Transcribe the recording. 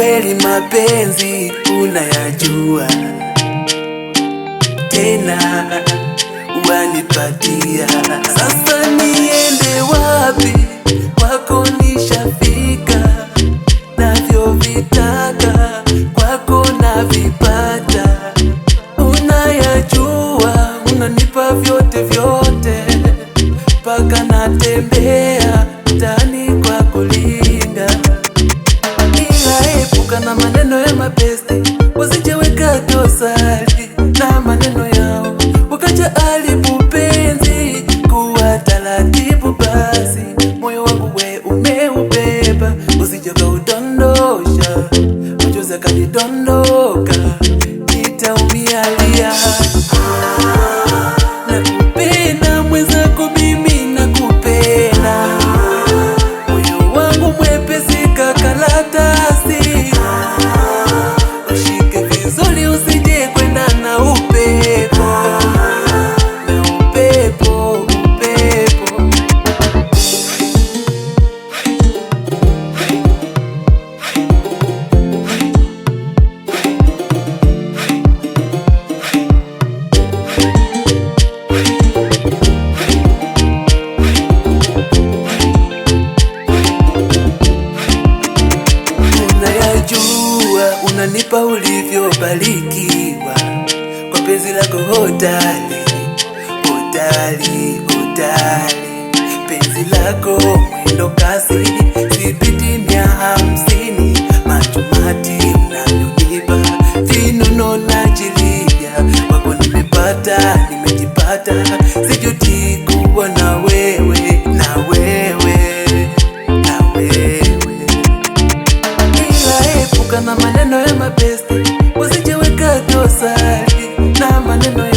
Kweli mapenzi unayajua, tena wanipatia. Sasa niende wapi? Kwako nishafika, navyovitaka kwako navipata. Unayajua, unanipa vyote vyote, mpaka natembea mtaani kwa kulinga. Ila epuka na maneno ya mabeste, wasijeweka dosari na maneno yao, wakaja haribu penzi. Kuwa taratibu basi, moyo wangu we umeubeba, usije kaudondosha, machozi yakanidondoka, nitaumia lia. Nakupenda mwenzako, mimi nakupenda, moyo wangu mwepesi kakaratasi, ushike vizuri usije kwenda na upepo, na upepo, upepo. Unayajua, unanipa ulivyobarikiwa kwa penzi lako hodari, hodari, hodari. Penzi lako mwendo kasi, sipiti 150, matumati unayonipa vinuno najilia, kwako nimepata, nimejipata, sijuti kuwa na wewe, na wewe, na wewe. Ila epuka na maneno ya mabeste, wasijeweka dosari na maneno